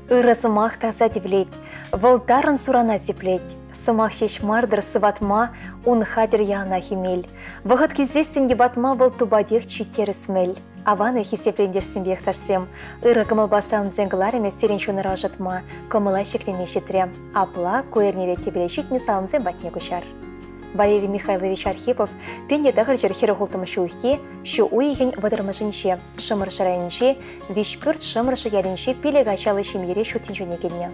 Ырӑ сӑмах таса тивлет, вӑл тарӑн сурана сиплет. Сӑмах ҫеҫ мар-тӑр сыватма, ун хатӗр яланах эмел. Вӑхӑт килсессӗн йӑпатма вӑл тупатех чи тӗрӗс мел. Аван-и, хисеплӗ ентешсемпе йӑхташсем, ырӑ кӑмӑлпа саламсен кӑларӑмӗ сирӗн чунӑра ӑшӑтма, кӑмӑла ҫӗклеме ҫитрӗ. Апла ку эрнере тӗпеле ҫитнӗ саламсем патне куҫар. Валерий Михайлович Архипов 1946 ҫулхи ҫу уйӑхӗн вӑтӑрмӗшӗнче Шӑмӑршӑ районӗнчи Виҫпӳрт Шӑмӑршӑ ялӗнчи пилӗк ачаллӑ ҫемьере ҫут тӗнчене килнӗ.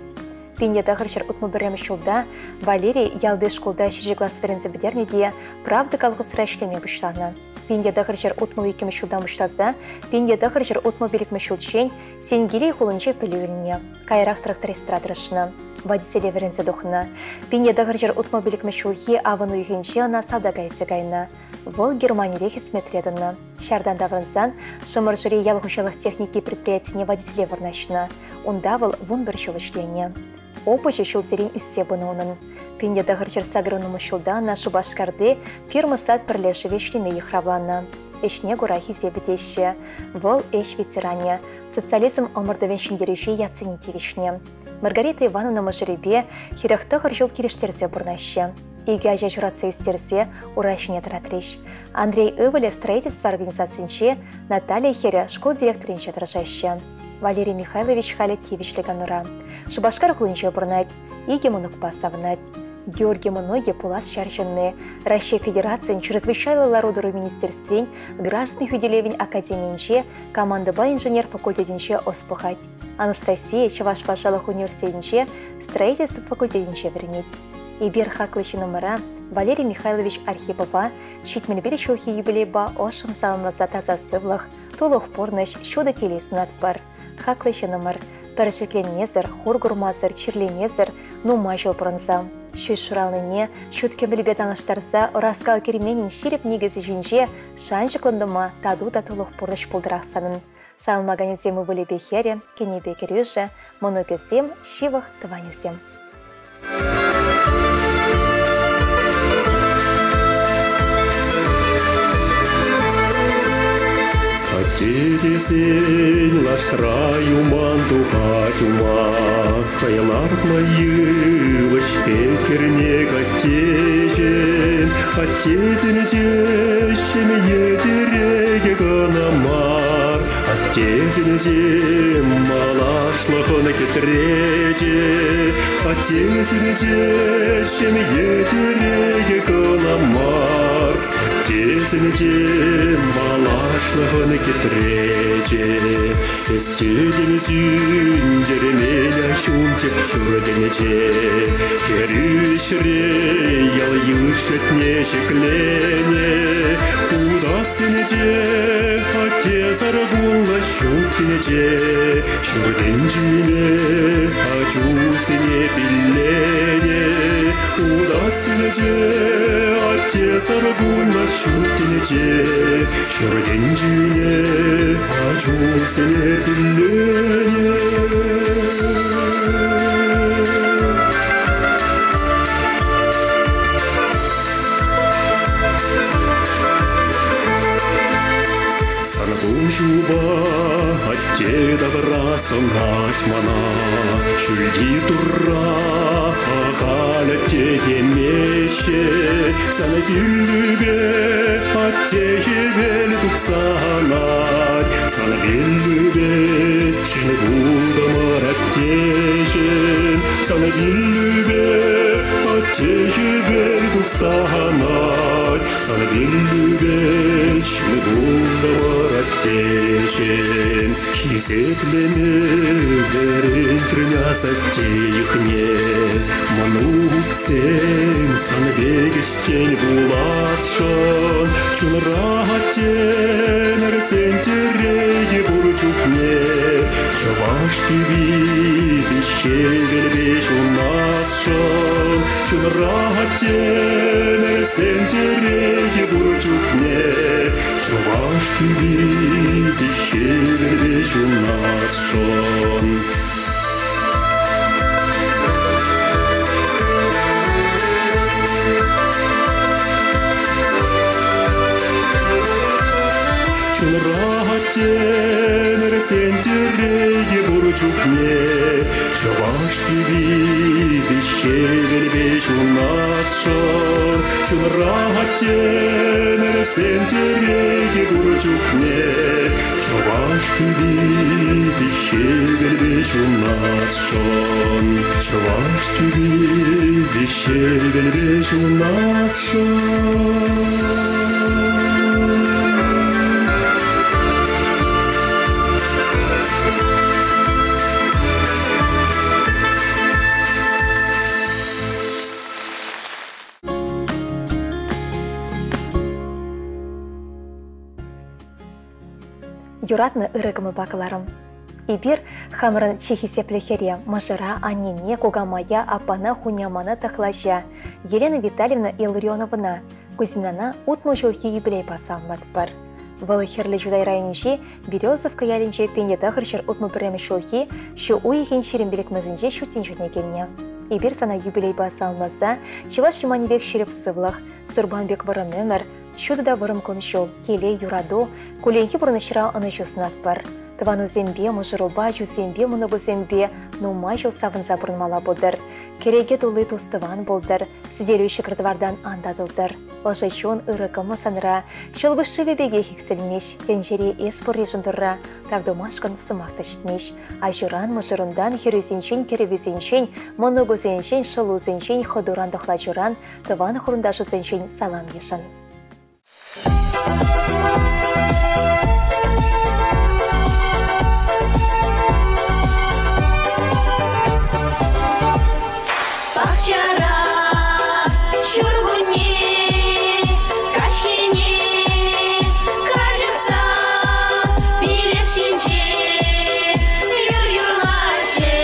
1961 ҫулта Валерий ялти шкулта ҫичӗ класс вӗренсе пӗтернӗ те «Правда» колхозра ӗҫлеме пуҫланӑ. 1962 ҫултан пуҫласа 1965 ҫулччен Сенгилей хулинче пӗлӳ илнӗ. Каярах трактористра тӑрӑшнӑ. Водителе вӗренсе тухнӑ. 1965 ҫулхи авӑн уйӑхӗнче ӑна салтака илсе кайнӑ. Вӑл Германире хӗсметре тӑнӑ. Ҫартан таврӑнсан Шӑмӑршӑри ял хуҫалӑх техники предприятине водителе вырнаҫнӑ. Унта вӑл 11 ҫул ӗҫленӗ. Опычӗ ҫулсерен ӳссе пынӑ унӑн. 1980 ҫулта ӑна Шупашкарти фирма-сад пӗрлешӗве ӗҫлеме йыхравланӑ. Ӗҫне кура хисепӗ теҫҫӗ. Вӑл ӗҫ ветеранӗ, социализм ӑмӑртӑвӗн ҫӗнтерӳҫи ятсене тивӗҫнӗ. Маргарита Ивановна мӑшӑрӗпе 49 ҫул килӗштерсе пурӑнаҫҫӗ. Икӗ ача ҫуратса ӳстерсе ура ҫине тӑратрӗҫ. Андрей ывӑлӗ строительство организацинче, Наталья хӗрӗ шкул директорӗнче тӑрӑшаҫҫӗ. Валерий Михайлович халӗ тивӗҫлӗ канура. Шупашкар хулинче пурӑнать, икӗ мӑнукпа савӑнать. Георгий мӑнукӗ пулас ҫар ҫынни, Раҫҫей Федерацийӗн Чрезвычайлӑ лару-тӑру министерствин граждан хӳтӗлевӗн академийӗнче командӑпа инженер факультетӗнче ӑс пухать. Анастасия Чӑваш патшалӑх университетӗнче строительство факультетӗнче вӗренет. Эпир хаклӑ ҫыннӑмӑра Валерий Михайлович Архипова 71 ҫулхи юбилейпа ӑшшӑн саламласа таса сывлӑх, тулӑх пурнӑҫ, ҫутӑ телей сунатпӑр. Хаклӑ ҫыннӑмӑр, пӗр шикленмесӗр, хур курмасӑр, чирлемесӗр нумай ҫул пурӑнса, ҫӳҫ шуралнине ҫут кӗмӗлпе танлаштарса ӑраскал керменӗн ҫирӗп никӗсӗ ҫинче шанчӑклӑн тӑма тату та тулӑх пурнӑҫ пултӑрах санӑн. Саламлаканӗсем ывӑлӗпе хӗрӗ, кинӗпе кӗрӳшӗ, мӑнукӗсем, ҫывӑх тӑванӗсем. Атте тесен лаштра юман тухать ума, хӑй лартнӑ йывӑҫ пек кӗрнек аттеҫӗм. Аттесенче ҫемье тӗрекӗ кӑна мар, аттесенче малашлӑхӑн кӗтречӗ. Аттесенче ҫемье тӗрекӗ кӑна мар, аттесенче малашлӑхӑн кӗтречӗ. Эс тетӗн сӳнтермен ҫунчӑк ҫуртӗнче, хӗрӳ ӗҫре ял-йыш шутне ҫӗкленӗ. Утассинче аттесӗр пулнӑ ҫут тӗнче, ҫуртӗнчине ачусене пилленӗ. Утассинче аттесӗр пулнӑ ҫут тӗнче, ҫуртӗнчине ачусене пилленӗ. Сан куҫупа атте тавра сӑнать мана, ҫӳлти Турра ахаль атте темеҫҫӗ. Сан пиллӳпе атте хӗвел тухса анать, сан пиллӳпе ҫын пултӑмӑр аттеҫӗм. Сан пиллӳпе атте хӗвел тухса анать, сан пиллӳпе ҫын пултӑмӑр аттеҫӗм. Хисеплеме вӗрентрӗн асатте йӑхне, мӑнуксем сан пек ӗҫчен пуласшӑн. Чунра аттемӗрсен тӗрекӗ пур чухне чӑваш тӳпи виҫҫевелпе ҫунасшӑн. Чунра аттемӗрсен тӗрекӗ пур чухне чӑваш тӳпи виҫҫевелпе ҫунасшӑн. Чунра аттемӗрсен Аттемӗрсен тӗрекӗ пур чухне Чӑваш тӳпи виҫҫевелпе ҫунасшӑн. Чунра аттемӗрсен тӗрекӗ пур чухне Чӑваш тӳпи виҫҫевелпе ҫунасшӑн. Чӑваш тӳпи виҫҫевелпе ҫунасшӑн. Юратнӑ ырӑ кӑмӑлпа кӑларӑм. Эпир хамӑрӑн чи хисеплӗ хӗре, мӑшӑра, аннене, кукамая, аппана, хунямана тӑхлача, Елена Витальевна Илларионовӑна, Кузьминана 60 ҫулхи юбилейпа саламлатпӑр. Вӑл Хӗрлӗ Чутай районӗнчи Березовка ялӗнче 1961 ҫулхи ҫу уйӑхӗн 25-мӗшӗнче ҫут тӗнчене килнӗ. Эпир сана юбилейпа саламласа Чӑваш Юманӗ пек ҫирӗп сывлӑх, сурпан пек вӑрӑм ӗмӗр, ҫутӑ та вӑрӑм кун-ҫул, телей, юрату, кулленхи пурнӑҫра ӑнӑҫу сунатпӑр. Тӑванусемпе, мӑшӑрупа, ачусемпе, мӑнукусемпе нумай ҫул савӑнса пурӑнмалла пултӑр. Кӗреке тулли тус-тӑван пултӑр, сӗтелӳ ҫӑкӑр-тӑвартан ан татӑлтӑр. Ӑшӑ чун, ырӑ кӑмӑл санра, ҫӑлкуҫ шывӗ пекех иксӗлмест, тӗнчере эс пурришӗн турра тав тумашкӑн сӑмах та ҫитмест. Аҫуран, мӑшӑрунтан, хӗрӳсенчен, кӗрӗвӳсенчен, мӑнукусенчен, шӑлусенчен, хӑтуран тӑхлачуран, тӑван хурӑнташусенчен салам йышӑн. Пахчара ҫуркунне каҫхине каҫӑхса пилеш ҫинче юр юрлаҫҫӗ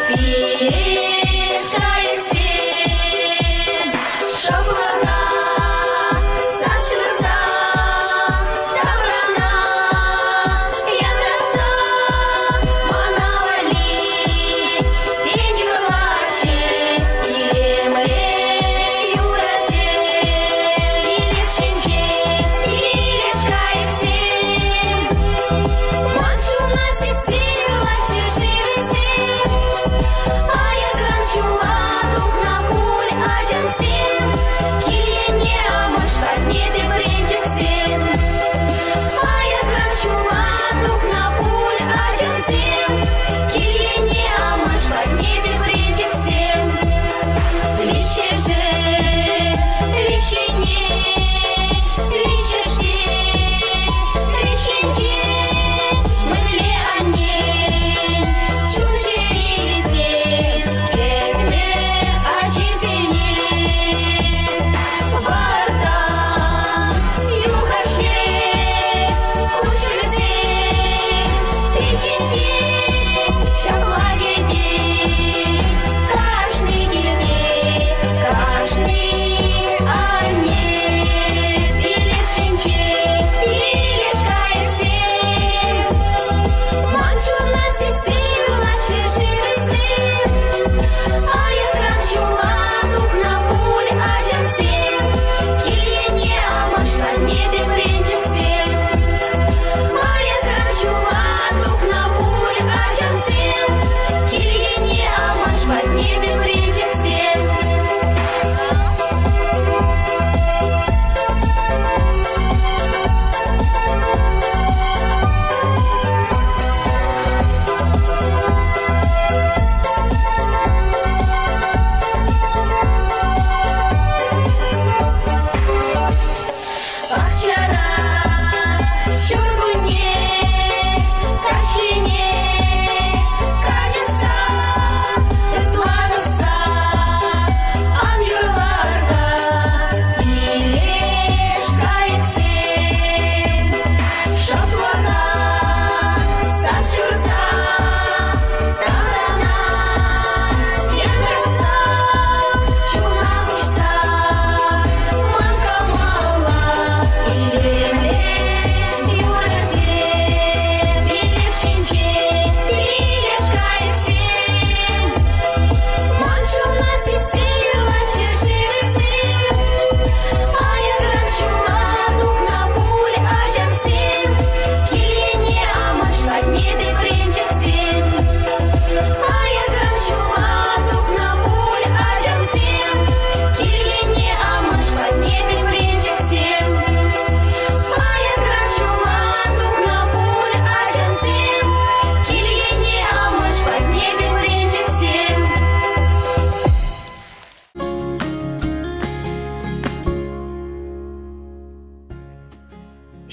пилеш кайӑксем. Шӑплӑха сас ҫырса.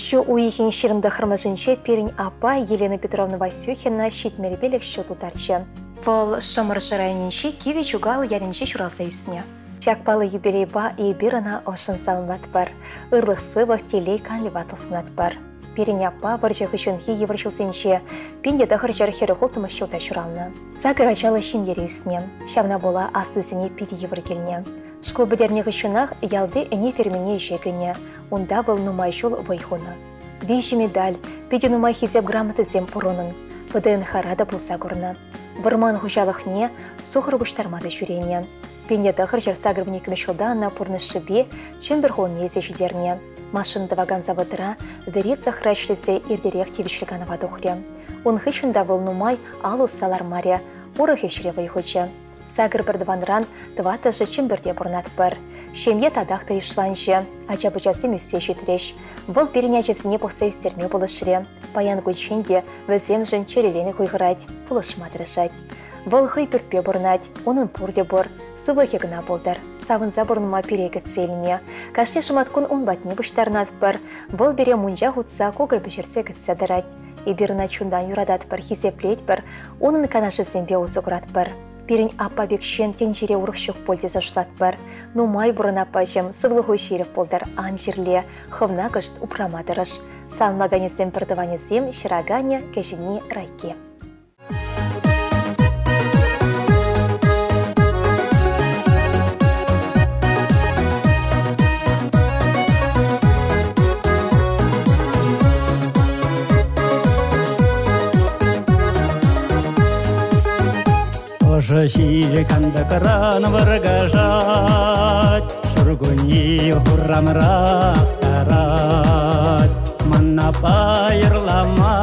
Ҫу уйӑхӗн 29-мӗшӗнче пирӗн аппа Елена Петровна Васюхина 75 ҫул тултарчӗ. Вӑл Шӑмӑршӑ районӗнчи Кивӗ Чукал ялӗнче ҫуралса ӳснӗ. Ҫак паллӑ юбилейпа эпир ӑна ӑшшӑн саламлатпӑр, ырлӑх-сывлӑх, телей канлӗ тусӑнатпӑр. Пирӗн аппа вӑрҫӑ хыҫҫӑнхи йывӑр ҫулсенче 1946 ҫулта ҫуралнӑ. Сакӑр ачаллӑ ҫемьере ӳснӗ. Ҫавна пула аслисене питӗ йывӑр килнӗ. Шкул пӗтернӗ хыҫҫӑнах ялти ӗне фермине ӗҫе кӗнӗ. Унта вӑл нумай ҫул вӑй хунӑ. Виҫӗ медаль, питӗ нумай хисеп грамотисем пур унӑн. ВДНХра та пулса курнӑ. Вӑрман хуҫалӑхне сухӑр пуҫтарма та ҫӳренӗ. 1982 ҫулта ӑна пурнӑҫ шӑпи Чӗмпӗр хулине илсе ҫитернӗ. Машина тӑвакан заводра вӗри цехра ӗҫлесе иртерех тивӗҫлӗ канӑва тухрӗ. Ун хыҫҫӑн та вӑл нумай ал усса лармарӗ, урӑх ӗҫре вӑй хучӗ. Сакӑр пӗртӑванран тӑваттӑшӗ Чӗмпӗрте пурӑнатпӑр. Ҫемье татах та йышланчӗ, ача-пӑчасем ӳссе ҫитрӗҫ. Вӑл пирӗн ачасене пӑхса ӳстерме пулӑшрӗ. Паян кунччен те вӗсемшӗн чӗререн хуйхӑрать, пулӑшма тӑрӑшать. Вӑл хӑй пӳртпе пурӑнать, унӑн пурте пур, сывлӑхӗ кӑна пултӑр. Савӑнса пурӑнма пире кӗтсе илме. Кашни шӑматкун ун патне пуҫтарӑнатпӑр. Вӑл пире мунча хутса кукӑль пӗҫерсе кӗтсе тӑрать. Эпир ӑна чунтан юрататпӑр, хисеплетпӗр, унӑн канашӗсемпе усӑ куратпӑр. Пирӗн аппа пек ҫын тӗнчере урӑх ҫук пуль тесе шутлатпӑр. Нумай пурӑн аппаҫӑм, сывлӑху ҫирӗп пултӑр, ан чирле, хӑвна кӑшт упрама тӑрӑш. Салмаканӗсем пӗртӑванӗсем, ҫыраканӗ, кӗҫӗнни Райки. Ӑшӑ ҫилӗ кантӑкран вӑркӑшать, ҫуркунне хурамра астарать. Манна пайӑрлама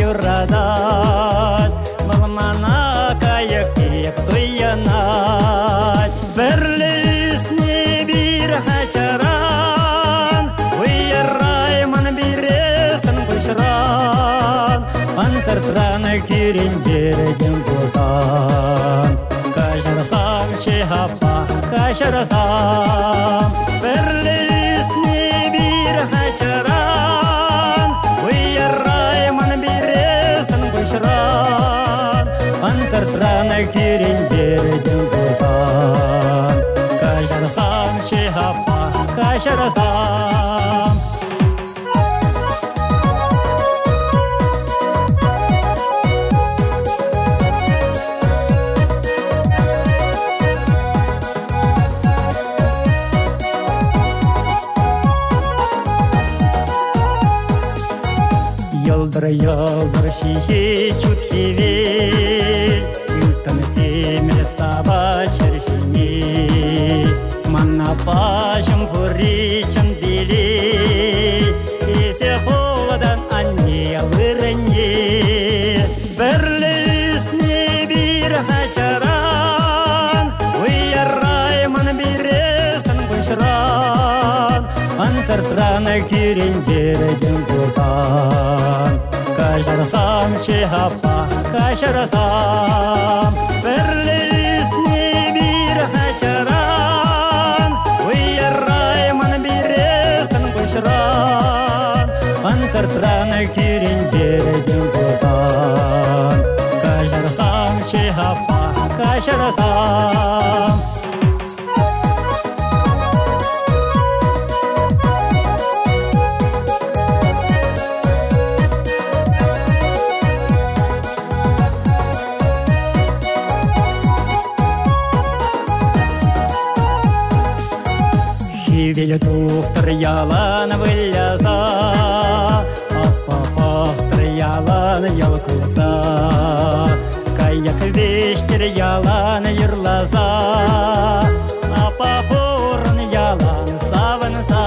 юратать, вӑл мана кайӑк пек туйӑнать. Пӗрле ӳснӗ пир ачаран, уйӑраймӑн пире сан куҫран. Ӑнсӑртран кӳрентеретӗн пулсан, каҫарсам аппа, каҫарсам. Пӗрле ӳснӗ пир ачаран, уйӑраймӑн пире сан куҫран. Ӑнсӑртран кӳрентеретӗн пулсан, каҫарсам аппа, каҫарсам. Йӑлтӑр-йӑлтӑр ҫиҫет ҫут хӗвел, ылтӑн темӗл сапать ҫӗр ҫине. Ман аппаҫӑм пурри чӑн телей, эсӗ пултӑн анне вырӑнне. Пӗрле ӳснӗ пир ачаран, уйӑраймӑн пире сан куҫран. Ӑнсӑртран кӳрентеретӗн пулсан, каҫарсам аппа, каҫарсам. Пӗрле ӳснӗ пир ачаран, уйӑраймӑн пире сан куҫран. Ӑнсӑртран кӳрентеретӗн пулсан, каҫарсам аппа, каҫарсам. Хӗвел тухтӑр ялан выляса, аппа пӑхтӑр ялан йӑл кулса, кайӑк вӗҫтер ялан юрласа, аппа пурӑн ялан савӑнса.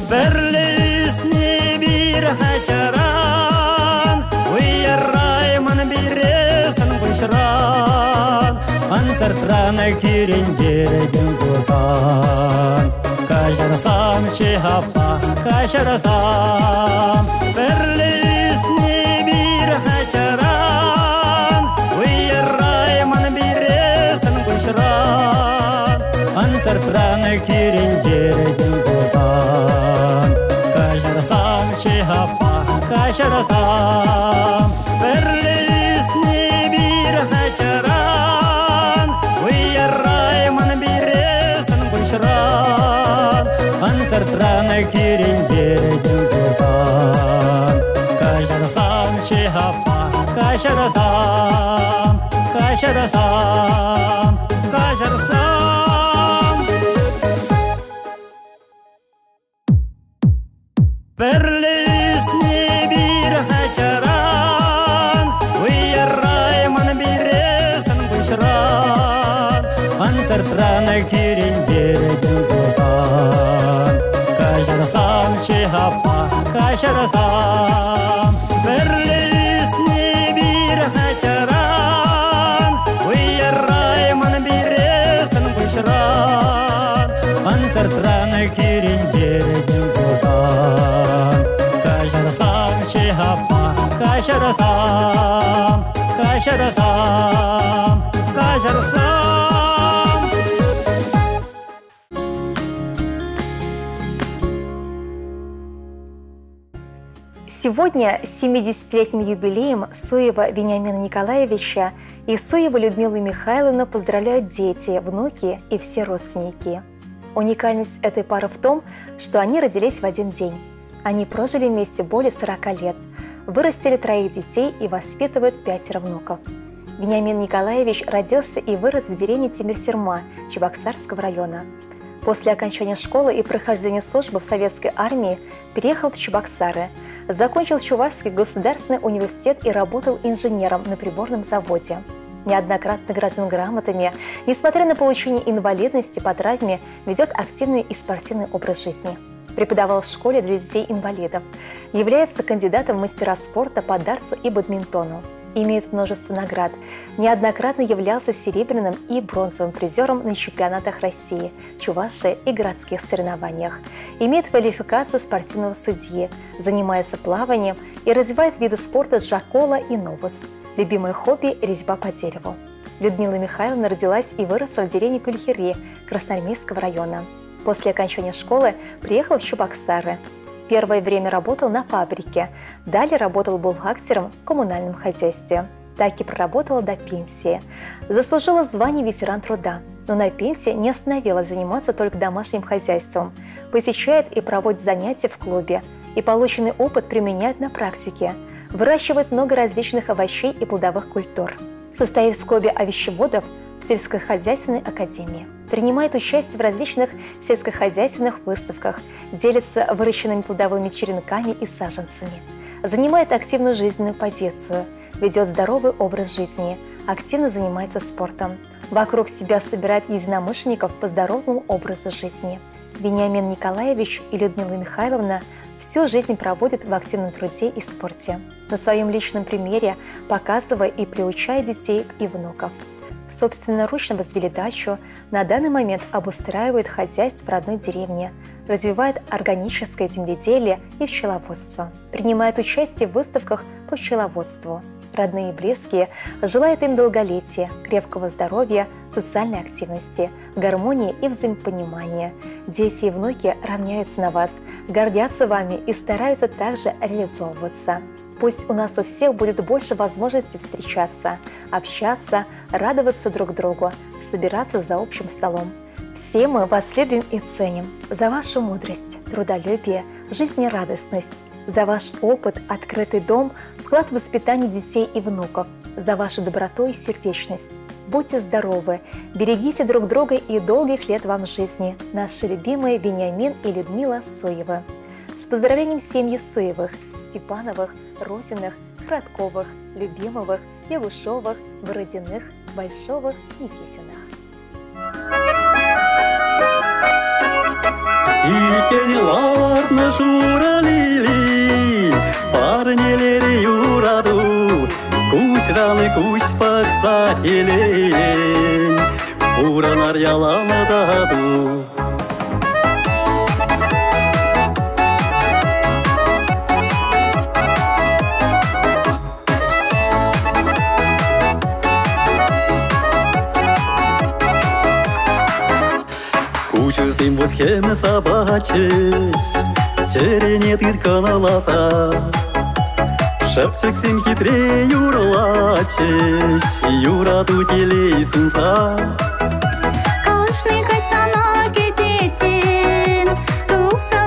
Пӗрле ӳснӗ пир ачаран, уйӑраймӑн пире сан куҫран. Ӑнсӑртран кӳрентеретӗн пулсан, каҫарсам аппа, каҫарсам. Пӗрле ӳснӗ пир ачаран, уйӑраймӑн пире сан куҫран. Ӑнсӑртран кӳрентеретӗн пулсан, каҫарсам Ансӑртран кӳрентертӗм пулсан, каҫарсамччӗ аппа, каҫарсам, каҫарсам, каҫарсам. Пӗрле ӳснӗ пир ачаран, уйӑраймӑн пире сан пуҫран. Ансӑртран кӳрентертӗм пулсан, каҫарсамччӗ аппа, каҫарсам. Пӗрле ӳснӗ пир ачаран, уйӑраймӑн пире сан пуҫран. Ансӑртран кӳрентертӗм пулсан, каҫарсамччӗ аппа, каҫарсам, каҫарсам, каҫарсам. Сегодня с 70-летним юбилеем Суева Вениамина Николаевича и Суева Людмилы Михайловны поздравляют дети, внуки и все родственники. Уникальность этой пары в том, что они родились в один день. Они прожили вместе более 40 лет, вырастили троих детей и воспитывают 5 внуков. Вениамин Николаевич родился и вырос в деревне Тимирсерма Чебоксарского района. После окончания школы и прохождения службы в советской армии переехал в Чебоксары, закончил Чувашский государственный университет и работал инженером на приборном заводе. Неоднократно награжден грамотами, несмотря на получение инвалидности по травме, ведет активный и спортивный образ жизни. Преподавал в школе для детей-инвалидов, является кандидатом в мастера спорта по дартсу и бадминтону. Имеет множество наград, неоднократно являлся серебряным и бронзовым призером на чемпионатах России, Чувашии и городских соревнованиях. Имеет квалификацию спортивного судьи, занимается плаванием и развивает виды спорта джакола и новус. Любимое хобби – резьба по дереву. Людмила Михайловна родилась и выросла в деревне Кульхири Красноармейского района. После окончания школы приехала в Чебоксары. Первое время работал на фабрике, далее работал бухгалтером в коммунальном хозяйстве. Так и проработала до пенсии. Заслужила звание ветеран труда, но на пенсии не остановилась заниматься только домашним хозяйством. Посещает и проводит занятия в клубе и полученный опыт применяет на практике. Выращивает много различных овощей и плодовых культур. Состоит в клубе овощеводов в сельскохозяйственной академии. Принимает участие в различных сельскохозяйственных выставках, делится выращенными плодовыми черенками и саженцами. Занимает активную жизненную позицию, ведет здоровый образ жизни, активно занимается спортом. Вокруг себя собирает единомышленников по здоровому образу жизни. Вениамин Николаевич и Людмила Михайловна всю жизнь проводят в активном труде и спорте. На своем личном примере показывая и приучая детей и внуков. Собственноручно возвели дачу, на данный момент обустраивают хозяйство в родной деревне, развивают органическое земледелие и пчеловодство, принимают участие в выставках по пчеловодству. Родные и близкие желают им долголетия, крепкого здоровья, социальной активности, гармонии и взаимопонимания. Дети и внуки равняются на вас, гордятся вами и стараются также реализовываться. Пусть у нас у всех будет больше возможностей встречаться, общаться, радоваться друг другу, собираться за общим столом. Все мы вас любим и ценим за вашу мудрость, трудолюбие, жизнерадостность, за ваш опыт, открытый дом, вклад в воспитание детей и внуков, за вашу доброту и сердечность. Будьте здоровы, берегите друг друга и долгих лет вам жизни, наши любимые Вениамин и Людмила Суевы. С поздравлением семьи Суевых, Степановых, Розиных, Кратковых, Любимовых, Ягушовых, Бородиных, Большовых, Никитиных. Иккен ларнӑ шурӑ лили, парнелерӗ юрату, куҫран куҫ пӑхса телейӗн, пурӑнар ялан тату. Куҫусем вут хӗмӗ сапатчӗҫ, чӗрене тыткӑнласа. Шӑпчӑксем хитре юрлатчӗҫ, юрату телей сунса. Кашни каҫ сана кӗтеттӗм, тухса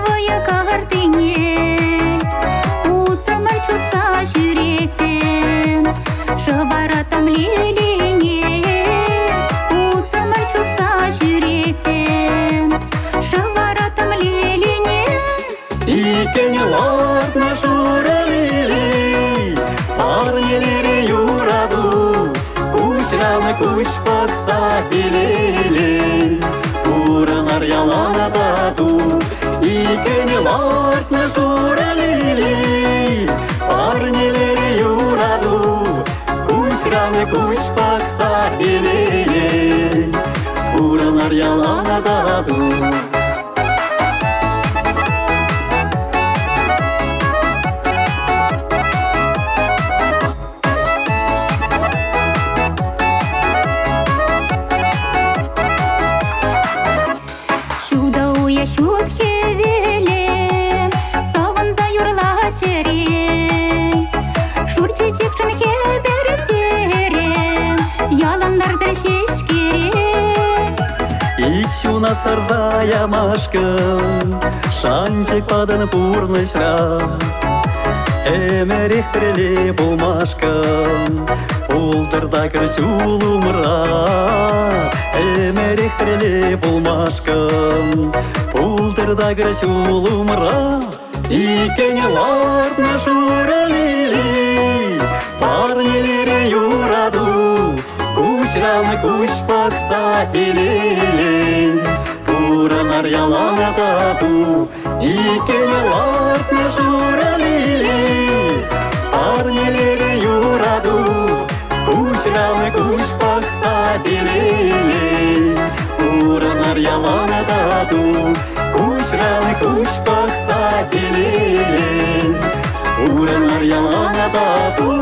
Иккен лартнӑ шурӑ лили, парнелерӗ юрату. Куҫран куҫ пӑхса телейлӗн пурӑнар ялан тату. Иккен лартнӑ шурӑ лили, парнелерӗ юрату. Куҫран куҫ пӑхса телейлӗн пурӑнар ялан тату. Ҫутӑ уя ҫут хӗвеле савӑнса юрлать чӗре. Шур чечекшӗн хӗпӗртере, ялан лартӑр ҫеҫкере. Ик ҫуна сарса ямашкӑн шанчӑк патӑн пурнӑҫра. Ӗмӗрех пӗрле пулмашкӑн пултӑр такӑр ҫул умра. Ӗмӗрех пӗрле пулмашкӑн пултӑр такӑр ҫул умра. Иккен лартнӑ шурӑ лили, парнелерӗ юрату. Куҫран куҫ пӑхса телейлӗн пурӑнар ялан тату. Иккен лартнӑ шурӑ лили, парнелерӗ юрату. Куҫран куҫ пӑхса телейлӗн пурӑнар ялан тату. Куҫран куҫ пӑхса телейлӗн пурӑнар ялан тату.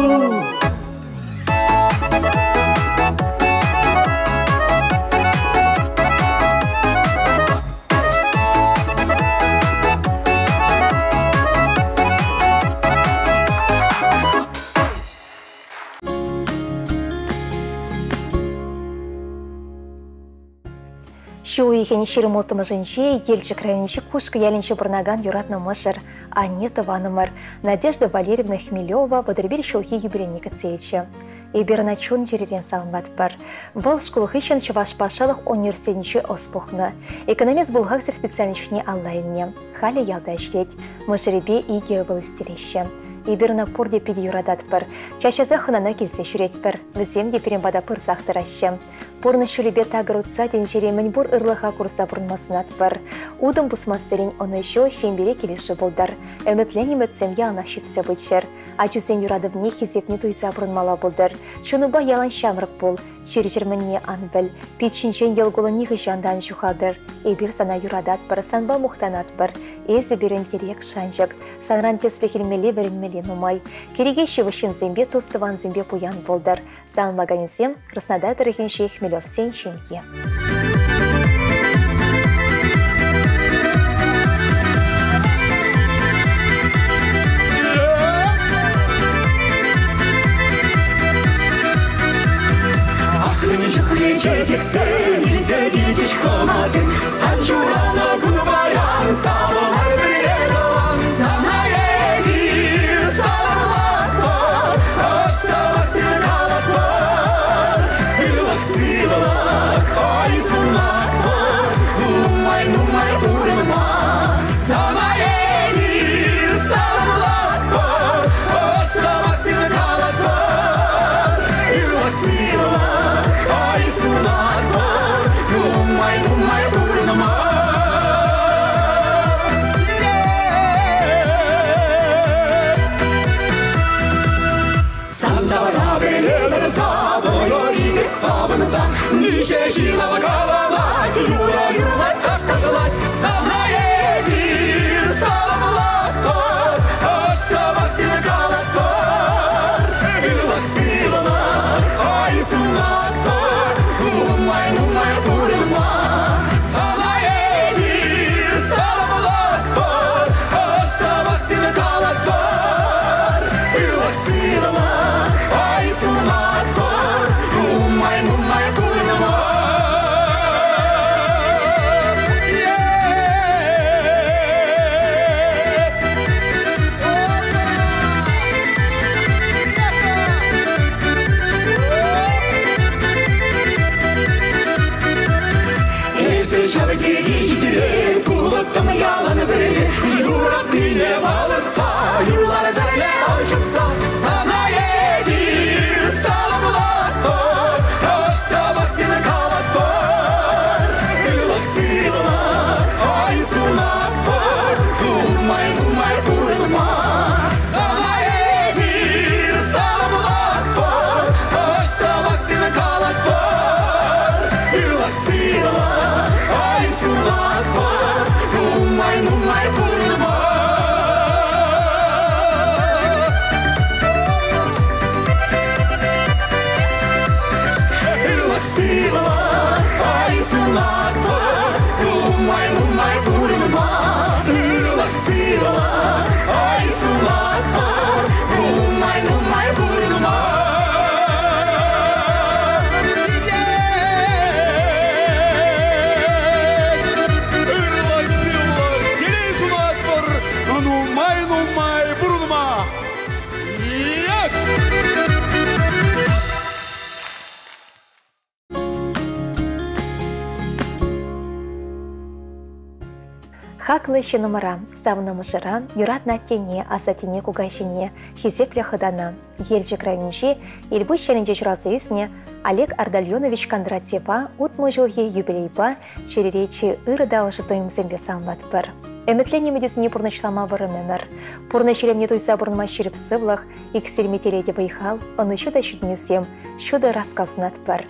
Ҫу уйӑхӗн 26-мӗшӗнче Елчӗк районӗнчи Кушкӑ ялӗнче пурӑнакан юратнӑ мӑшӑр, анне тӑванӑмӑр Надежда Валерьевна Хмелева 31 ҫулхи юбилейне кӗтсе илчӗ. Эпир ӑна чун-чӗререн саламлатпӑр. Вӑл шкул хыҫҫӑн Чӑваш патшалӑх университетӗнче ӑс пухнӑ. Экономист-бухгалтер специальноҫне алла илнӗ. Халӗ ялта ӗҫлет. Мӑшӑрӗпе икӗ ывӑл ӳстереҫҫӗ. Эпир ӑна пурте питӗ юрататпӑр. Час-часах хӑнана килсе ҫӳретпӗр. Вӗсем те пирӗн пата пырсах тӑраҫҫӗ. Пурнӑҫ ҫулӗпе такӑр утса тӗнчере мӗнпур ырлӑха курса пурӑнма сунатпӑр. Утӑм пусмассерен ӑнӑҫу ҫемьере килӗшӳ пултӑр. Ӗмӗтлен ӗмӗтсем яланах ҫитсе пыччӑр. Ачусен юратӑвне, хисепне туйса пурӑнмалла пултӑр. Чунупа ялан ҫамрӑк пул, чир-чӗр мӗнне ан пӗл. Пит ҫинчен йӑл кулӑ нихӑҫан та ан ҫухалтӑр. Эпир сана юрататпӑр, санпа мухтанатпӑр. Эсӗ пирӗн тӗрек, шанчӑк. Санран тӗслӗх илмелли, вӗренмелли нумай. Киреке ҫывӑх ҫынсемпе, тус-тӑвансемпе пуян пултӑр. Саламлаканӗсем Краснодар тӑрӑхӗнчи Хмелевсен ҫемйи. Ахрӑн чухлӗ чечексем илсе килчӗҫ хӑнасем. Сан ҫуралнӑ кун паян савӑнар пӗрле тӑван. Сана эпир саламлатпӑр, ӑш сӑмахсем калатпӑр. Ырлӑх-сывлӑх, ой, сунатпӑр, нумай-нумай пурӑнма. Сана эпир саламлатпӑр, ӑш сӑмахсем калатпӑр. Ырлӑх-сывлӑх, ой, сунатпӑр, нумай-нумай пурӑнма. Сантара пӗлетӗр савӑнӑр савӑнса, ниче ҫылав каланать, юра юрлать, таш ташлать. Сана эпир саламлатпӑр, ӑш сӑмахсем калатпӑр. Ырлӑх-сывлӑх, ой, сунатпӑр, нумай-нумай пурӑнма. Сана эпир саламлатпӑр, ӑш сӑмахсем калатпӑр. Ырлӑх-сывлӑх, ой, сунатпӑр, нумай-нумай пурӑнма. нумай-нумай пурӑнма! Як! Хаклӑ ҫыннӑмӑра, савнӑ мӑшӑра, юратнӑ аттене, асаттене, кукаҫине, хисеплӗ хӑтана. Елчӗк районӗнчи Элпуҫ ялӗнче ҫуралса ӳснӗ Олег Ардальонович Кондратьева 60 ҫулхи юбилейпа чӗрере чи ырӑ та ӑшӑ туйӑмсемпе саламлатпӑр. Ӗмӗтленнӗ ӗмӗтӳсене пурнӑҫлама вӑрӑм ӗмӗр. Пурнӑҫ илемне туйса пурӑнма ҫирӗп сывлӑх, иксӗлми телей те вӑй-хал, ӑнӑҫу та ҫитӗнӳсем, ҫутӑ ӑраскал сунатпӑр.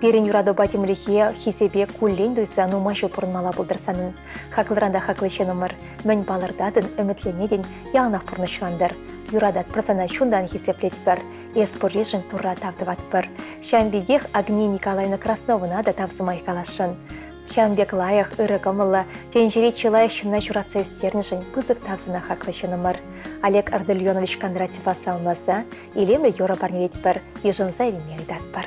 Пирӗн юратупа тимлӗхе, хисепе куллен туйса нумай ҫул пурӑнмалла пултӑр санӑн. Хаклӑран та хаклӑ ҫыннӑмӑр, мӗн палӑртатӑн, ӗмӗтленетӗн, яланах пурнӑҫлантӑр. Юрататпӑр сана, чунтан хисеплетпӗр. Эс пурришӗн Турра тав тӑватпӑр. Ҫавӑн пекех Агния Николаевна Красновӑна та тав сӑмахӗ каласшӑн. Ҫавӑн пек лайӑх, ырӑ кӑмӑллӑ, тӗнчери чылай ҫынна ҫуратса ӳстернӗшӗн пысӑк тав сана хаклӑ ҫыннӑмӑр. Олег Ардальонович Кондратьева саламласа илемлӗ юрӑ парнелетпӗр, йышӑнса илме ыйтатпӑр.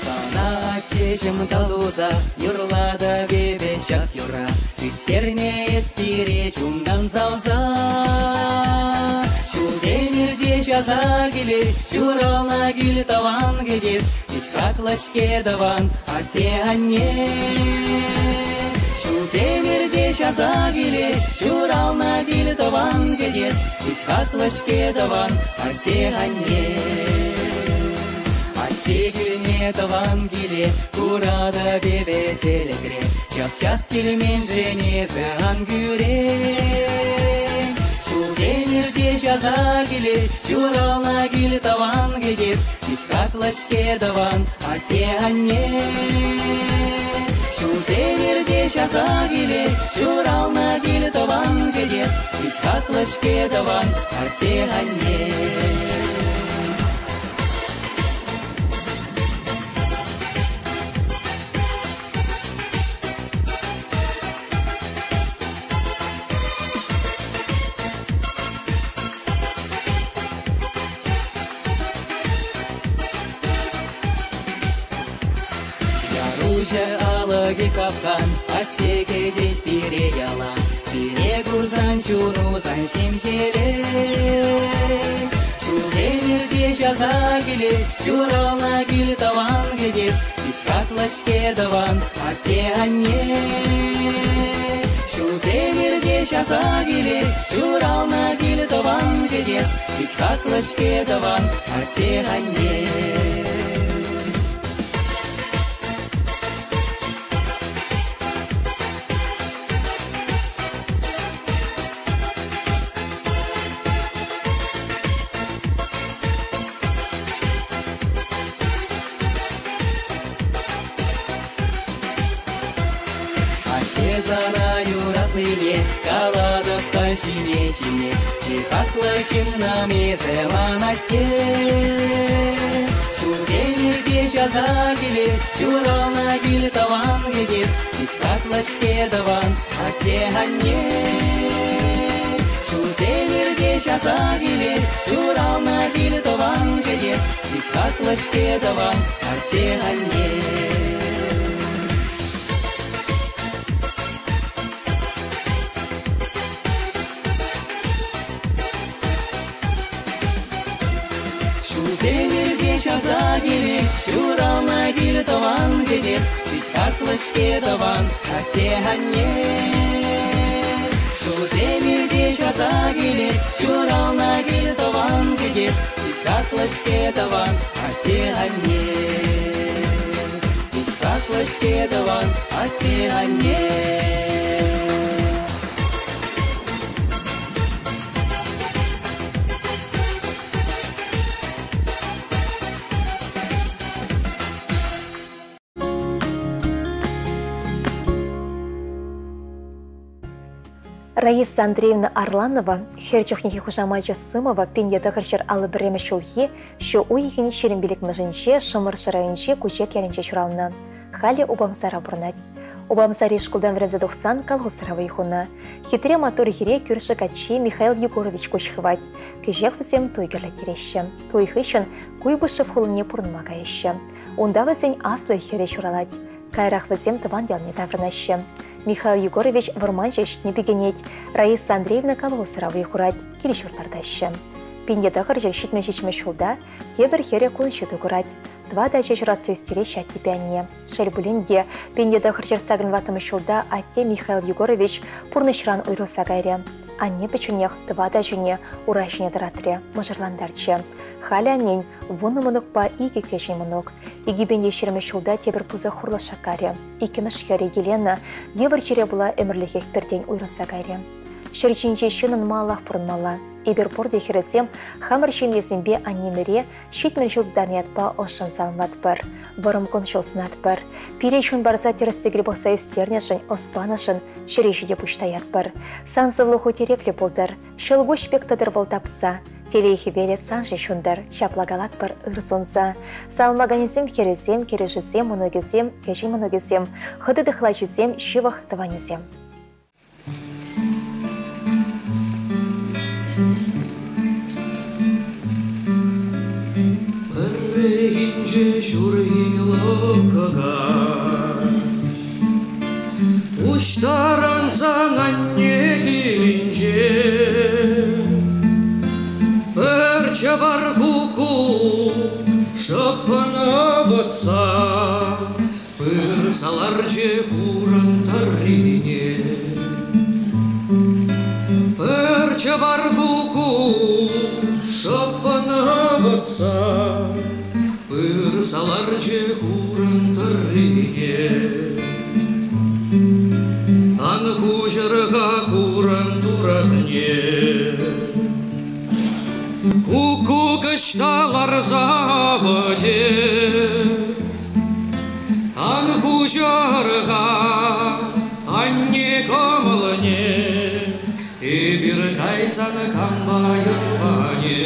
Сана аттеҫӗм калуса юрлатӑп эпӗ ҫак юрра. Ӳстернӗ эс пире чунтан савса. Ҫулсем иртеҫ аса килеҫ, ҫуралнӑ кил тӑван кӗтес. Пит хаклӑ-ҫке тӑван атте-анне. Ҫулсем иртеҫ аса килеҫ, ҫуралнӑ кил тӑван кӗтес. Пит хаклӑ-ҫке тӑван атте-анне. Атте килне тӑван киле куратӑп эпӗ тӗлӗкре. Час-час килменшӗн эсӗ ан кӳрен. Ҫулсем иртеҫ аса килеҫ, ҫуралнӑ кил тӑван кӗтес. Пит хаклӑ-ҫке тӑван атте-анне. Ҫулсем иртеҫ аса килеҫ, ҫуралнӑ кил тӑван кӗтес. Пит хаклӑ-ҫке тӑван атте-анне. Яруҫӑ алӑкӗ капкан, атте кӗтет пире ялан. Пире курсан чунусан ҫемҫелет. Ҫулсем иртеҫ аса килет, ҫуралнӑ кил тӑван кӗтес. Пит хаклӑ-ҫке тӑван атте-анне. Ҫулсем иртеҫ аса килет, ҫуралнӑ кил тӑван кӗтес. Пит хаклӑ-ҫке тӑван атте-анне. Атте сана юратнине калатӑп та ҫине-ҫине. Чи хаклӑ ҫыннӑм эсӗ ман атте. Ҫулсем иртеҫ аса килет, ҫуралнӑ кил тӑван кӗтес. Пит хаклӑ-ҫке тӑван атте-анне. Ҫулсем иртеҫ аса килет, ҫуралнӑ кил тӑван кӗтес. Пит хаклӑ-ҫке тӑван атте-анне. Ҫулсем иртеҫ аса килеҫ, ҫуралнӑ кил тӑван кӗтес. Пит хаклӑ-ҫке тӑван атте-анне. Ҫулсем иртеҫ аса килеҫ, ҫуралнӑ кил тӑван кӗтес. Пит хаклӑ-ҫке тӑван атте-анне. Пит хаклӑ-ҫке тӑван атте-анне. Раиса Андреевна Арланова хӗр чухнехи хушамачӗ Сымова 1951 ҫулхи ҫу уйӑхӗн 25-мӗшӗнче Шӑмӑршӑ районӗнчи Кучек ялӗнче ҫуралнӑ. Халӗ Упамсара пурӑнать. Упамсари шкултан вӗренсе тухсан колхозра вӑй хунӑ. Хитре маттур хӗре кӳршӗ каччи Михаил Егорович куҫ хывать. Кӗҫех вӗсем туй кӗрлеттереҫҫӗ. Туй хыҫҫӑн Куйбышев хулине пурӑнма каяҫҫӗ. Унта вӗсен аслӑ хӗрӗ ҫуралать. Каярах вӗсем тӑван ялне таврӑнаҫҫӗ. Михаил Егорович вӑрманҫӑ ӗҫне пикенет, Раиса Андреевна колхозра вӑй хурать, кил-ҫурт лартаҫҫӗ. 1977 ҫулта тепӗр хӗрӗ кун ҫути курать. Тӑватӑ ача ҫуратса ӳстереҫҫӗ аттепе анне. Шел пулин те, 1984 ҫулта атте Михаил Егорович пурнӑҫран уйрӑлса кайрӗ. Анне пӗчченех тӑватӑ ачине ура ҫине тӑратрӗ, мӑшӑрлантарчӗ. Халӗ аннен вунӑ мӑнукпа икӗ кӗҫӗн мӑнук. 2020 ҫулта тепӗр пысӑк хурлӑх шаккарӗ. Иккӗмӗш хӗрӗ Елена йывӑр чире пула ӗмӗрлӗхех пӗртен уйрӑлса кайрӗ. Ҫӗр ҫинче ҫыннӑн малаллах пурӑнмалла. Эпир пурте хӗрӗсем хамӑр ҫемьесемпе аннемӗре 70 ҫул тытарнӑ ятпа ӑшшӑн саламлатпӑр, вӑрӑм кун-ҫул сунатпӑр. Пире чун парса тӗрӗс-тӗкел пӑхса ӳстернӗшӗн, ӑс панӑшӑн ҫӗре ҫити пуҫ таятпӑр. Сан сывлӑху тӗреклӗ пултӑр, ҫӑлкуҫ пек тӑтӑр вӑл тапса. Телей хӗвелӗ саншӑн ҫунтӑр, ҫапла калатпӑр ыр сунса. Саламлаканӗсем хӗрӗсем, кӗрӳшӗсем, мӑнукӗсем, кӗҫӗн мӑнукӗсем, хытӑ тӑхлачисем, ҫывӑх тӑванӗсем. Пӗррехинче ҫурхи лӑпкӑ каҫ Пуҫтарӑнсан анне килӗнче Пӗр чӑпар куккук шӑппӑн ывӑтса Пырса ларчӗ хурӑн тӑррине. Пӗр чӑпар куккук шӑппӑн ывӑтса Пырса ларчӗ хурӑн тӑррине. Ан хуҫӑр-ха хурӑн туратне. Куккук ӑҫта ларса вӗтет? Ан хуҫӑр-ха анне кӑмӑлне, эпир кайсан кампа йӑпанӗ.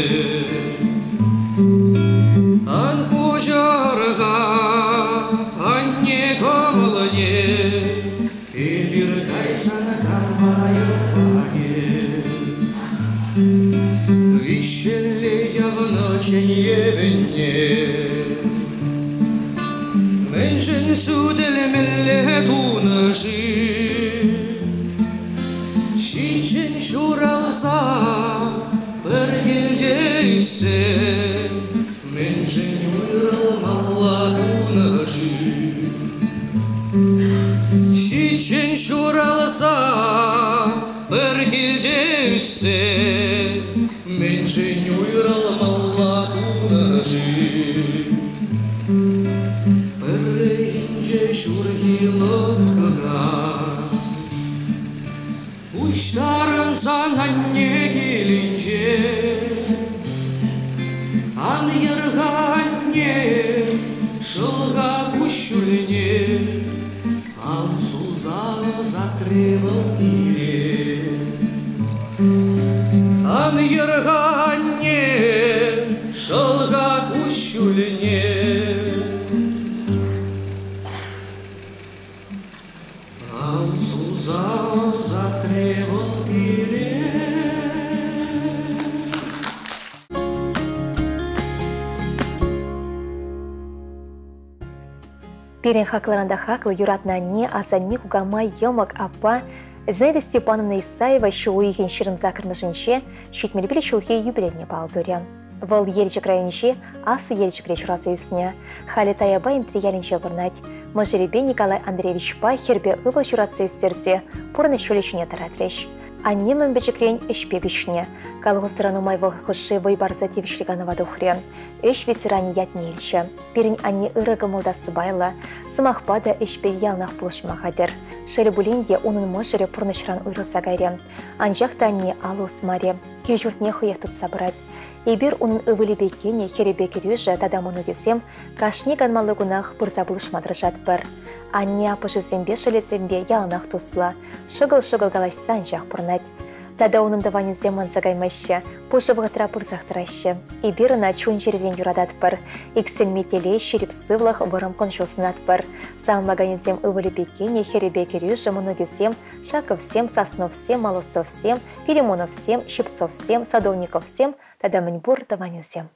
Ан хуҫӑр-ха анне кӑмӑлне, эпир кайсан кампа йӑпанӗ. Виҫҫӗлле явнӑ чӗневӗнне Мӗншӗн сӳтӗлмелле тунӑ-ши? Ҫиччӗн ҫуралса пӗр килте ӳссе Мӗншӗн уйрӑлмалла тунӑ-ши? Ҫиччӗн ҫуралса пӗр килте ӳссе Мӗншӗн уйрӑлмалла тунӑ-ши? Пӗррехинче ҫурхи лӑпкӑ каҫ Пуҫтарӑнсан анне килӗнче Ан йӗр-ха, анне, шӑл-ха куҫҫульне, Ал сулса ӑсатрӗ вӑл пире. Ан йӗр-ха, анне, шӑл-ха куҫҫульне. Ал сулса ӑсатрӗ вӑл пире. Пирӗн хаклӑран та хаклӑ юратнӑ анне, асанне, кукамай, йӑмӑк, аппа Зинаида Степановна Исаева ҫу уйӑхӗн 28-мӗшӗнче 75 ҫулхи юбилейне паллӑ турӗ. Вӑл Елчӗк районӗнчи Аслӑ Елчӗкре ҫуралса ӳснӗ. Халӗ Таяпа Энтри ялӗнче пурӑнать. Мӑшӑрӗпе Николай Андреевичпа хӗрпе ывӑл ҫуратса ӳстерсе пурнӑҫ ҫулӗ ҫине тӑратрӗҫ. Анне мӗн пӗчӗкрен ӗҫпе пиҫнӗ. Колхозра нумай вӑхӑт хушши вӑй парса тивӗҫлӗ канӑва тухрӗ. Ӗҫ ветеранӗ ятне илчӗ. Пирӗн анне ырӑ кӑмӑл та сӑпайлӑ, сӑмахпа та ӗҫпе яланах пулӑшма хатӗр. Шел пулин те, унӑн мӑшӑрӗ пурнӑҫран уйрӑлса кайрӗ. Анчах та анне алӑ усмарӗ, кил-ҫуртне хӑех тытса пырать. Эпир унӑн ывӑлӗпе кинӗ, хӗрӗпе кӗрӳшӗ тата мӑнукӗсем кашни канмалли кунах пырса пулӑшма тӑрӑшатпӑр. Анне аппӑшӗсемпе шӑлӗсемпе яланах туслӑ, шӑкӑл-шӑкӑл калаҫса анчах пурӑнать. Тата унӑн тӑванӗсем манса каймаҫҫӗ, пушӑ вӑхӑтра пырсах тӑраҫҫӗ. Эпир ӑна чун-чӗререн юрататпӑр. Иксӗлми телей, ҫирӗп сывлӑх, вӑрӑм кун-ҫул сунатпӑр. Саламлаканӗсем ывӑлӗпе кинӗ, хӗрӗпе кӗрӳшӗ, мӑнукӗсем, Шаковсем, Сосновсем, Молостовсем, Филимоновсем, Щипцовсем, Садовниковсем тата мӗнпур тӑванӗсем.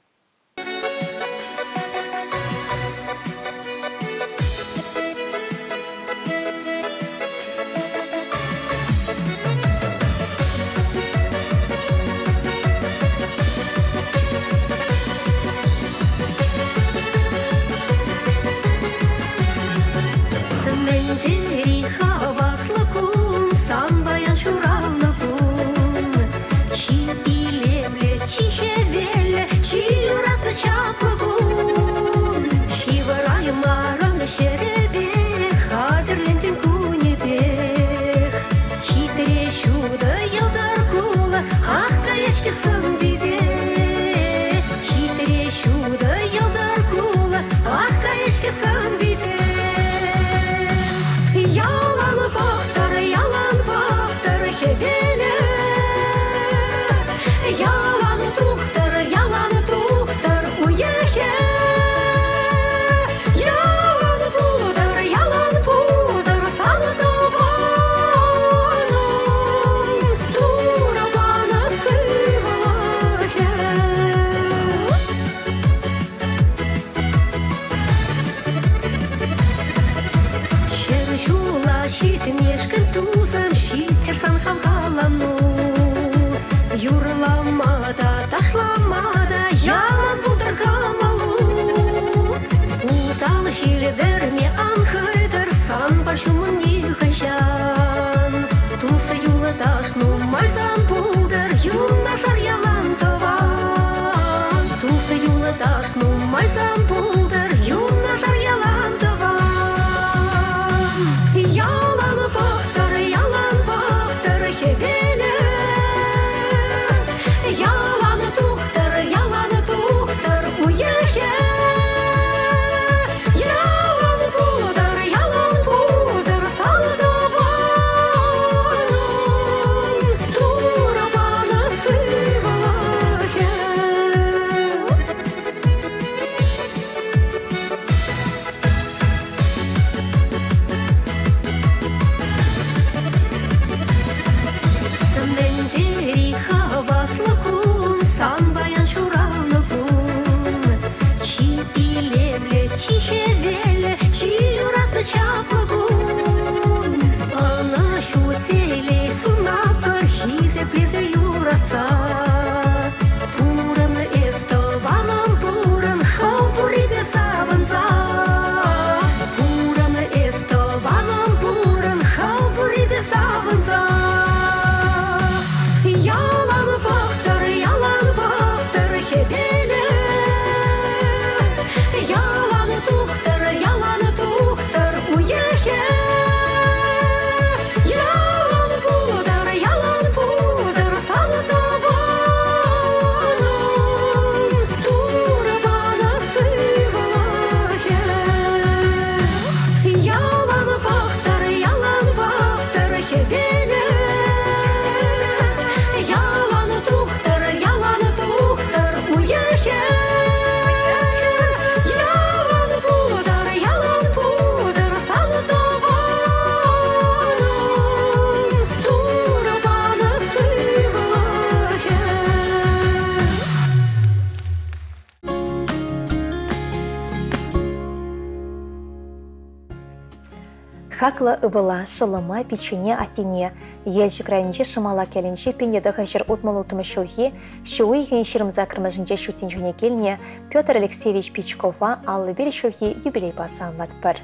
Хаклӑ ывӑла, шӑллӑма, пиччене, аттене Елчӗк районӗнчи Шӑмалак ялӗнчи 1966 ҫулхи ҫу уйӑхӗн 28-мӗшӗнче ҫут тӗнчене килнӗ Петр Алексеевич Пичкова 55 ҫулхи юбилейпа саламлатпӑр.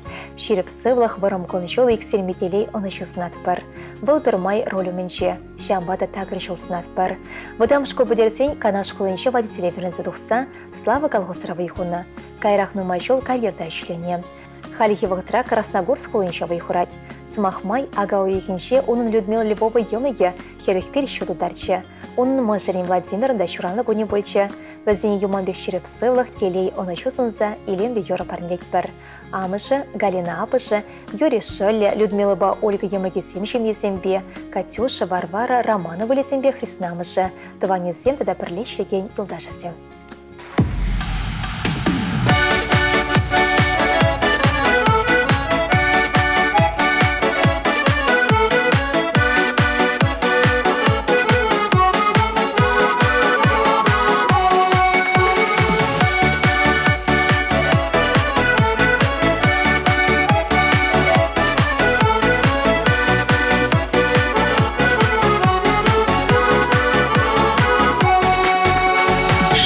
Ҫирӗп сывлӑх, вӑрӑм кун-ҫул, иксӗлми телей, ӑнӑҫу сунатпӑр. Вӑл пӗрмай руль умӗнче, ҫавӑнпа та такӑр ҫул сунатпӑр. Вӑтам шкул пӗтерсен Канаш хулинче водителе вӗренсе тухса Слава колхозра вӑй хунӑ. Каярах нумай ҫул карьерта ӗҫленӗ. Хальхи вӑхӑтра Красногорск хулинче вӑй хурать. Сӑмах май, ака уйӑхӗнче унӑн Людмила Львова йӑмӑкӗ 41 ҫул тултарчӗ. Унӑн мӑшӑрӗн Владимирӑн та ҫуралнӑ кунӗ пулчӗ. Вӗсене юман пек ҫирӗп сывлӑх, телей, ӑнӑҫу сунса илемлӗ юрӑ парнелетпӗр. Амӑшӗ, Галина аппӑшӗ, Юрий шӑллӗ, Людмилӑпа Ольга йӑмӑкӗсем ҫемйисемпе, Катюша, Варвара, Роман ывӑлӗсемпе хреснамӑшӗ, тӑванӗсем тата пӗрле ӗҫлекен юлташӗсем.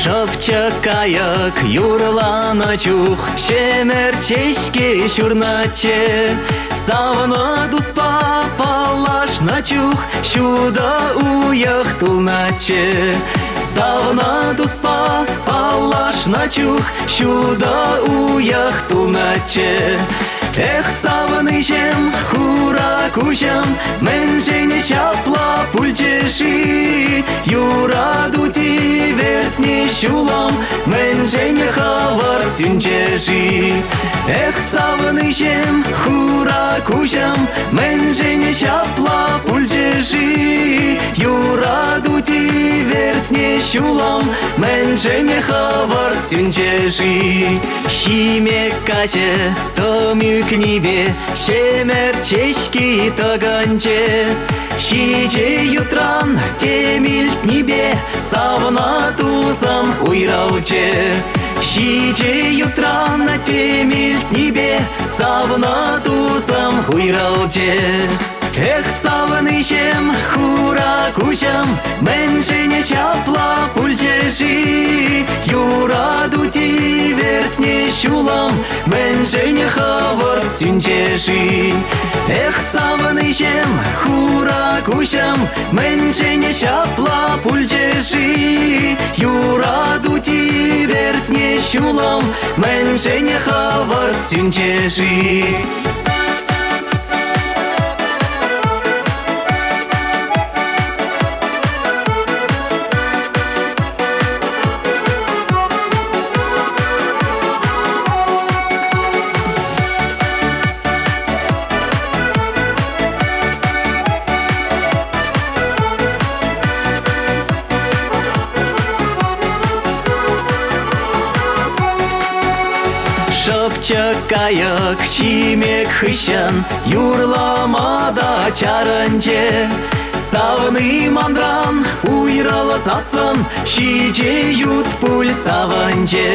Шӑпчӑк кайӑк юрланӑ чух ҫӗмӗрт ҫеҫке ҫурнӑччӗ. Савнӑ туспа паллашнӑ чух ҫутӑ уйӑх тулнӑччӗ. Савнӑ туспа паллашнӑ чух ҫутӑ уйӑх тулнӑччӗ. Эх, савӑнӑҫӑм, хура куҫӑм, мӗншӗн ҫапла пулчӗ-ши? Юрату тивертнӗ ҫулӑм, мӗншӗн хӑвӑрт сӳнчӗ-ши? Эх, савӑнӑҫӑм, хура куҫӑм, мӗншӗн ҫапла пулчӗ-ши? Юрату тивертнӗ ҫулӑм, мӗншӗн хӑвӑрт сӳнчӗ-ши? Ҫиме каҫӗ тӑм ӳкнипе ҫӗмӗрт ҫеҫки тӑкӑнчӗ. Ҫичӗ ютран тем илтнипе савнӑ тусӑм уйрӑлчӗ. Ҫичӗ ютран тем илтнипе савнӑ тусӑм уйрӑлчӗ. Эх, савӑнӑҫӑм, хура куҫӑм, мӗншӗн ҫапла пулчӗ-ши? Юрату тивертнӗ ҫулӑм, мӗншӗн хӑвӑрт сӳнчӗ-ши? Эх, савӑнӑҫӑм, хура куҫӑм, мӗншӗн ҫапла пулчӗ-ши? Юрату тивертнӗ ҫулӑм, мӗншӗн хӑвӑрт сӳнчӗ-ши? Шӑпчӑк кайӑк ҫимек хыҫҫӑн юрлама та чарӑнчӗ. Савни манран уйрӑлсассӑн ҫичӗ ют пуль савӑнчӗ.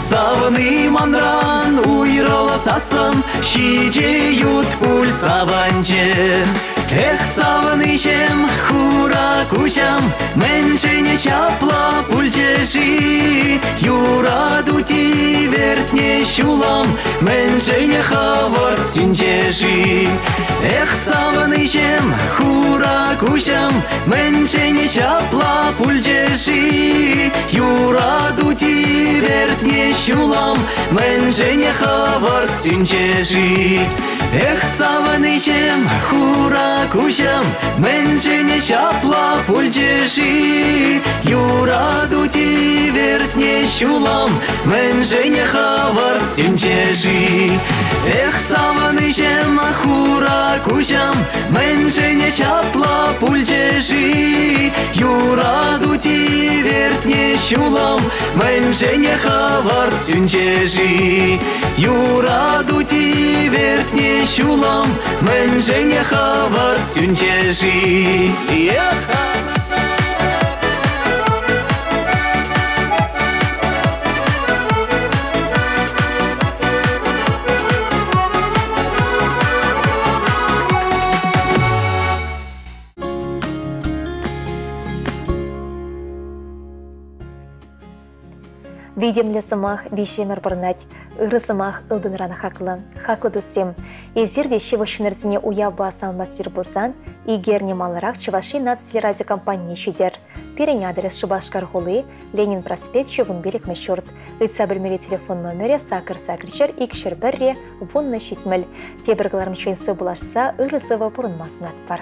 Савни манран уйрӑлсассӑн ҫичӗ ют пуль савӑнчӗ. Эх, савӑнӑҫӑм, хура куҫӑм, мӗншӗн ҫапла пулчӗ-ши? Юрату тивертнӗ ҫулӑм, мӗншӗн хӑвӑрт сӳнчӗ-ши? Эх, савӑнӑҫӑм, хура куҫӑм, мӗншӗн ҫапла пулчӗ-ши? Юрату тивертнӗ ҫулӑм, мӗншӗн хӑвӑрт сӳнчӗ-ши? Эх, савӑнӑҫӑм, хура куҫӑм, мӗншӗн ҫапла пулчӗ-ши? Юрату тивертнӗ ҫулӑм, мӗншӗн хӑвӑрт сӳнчӗ-ши? Эх, савӑнӑҫӑм, хура куҫӑм, мӗншӗн ҫапла пулчӗ-ши? Юрату тивертнӗ ҫулӑм, мӗншӗн хӑвӑрт сӳнчӗ-ши? Юрату тивертнӗ ҫулӑм, мӗншӗн хӑвӑрт сӳнчӗ-ши? Эх! Витӗмлӗ сӑмах виҫемӗр пӑрӑнать. Ырӑ сӑмах ылтӑнран хаклӑ. Хаклӑ туссем, эсир те ҫывӑх ҫыннӑрсене уявпа саламлас пулсан, икерне маларах Чӑваш Ен наци телерадиокомпанине ҫитӗр. Пирӗн адрес Шупашкар хули, Ленин проспекчӗ, 15-мӗш ҫурт. Ыйтса пӗлмелли телефон номерӗ 8 801 1 10 70. Тепӗр кӑларӑмччен сывпуллашса ырӑ-сывӑ пурӑнма сунатпӑр.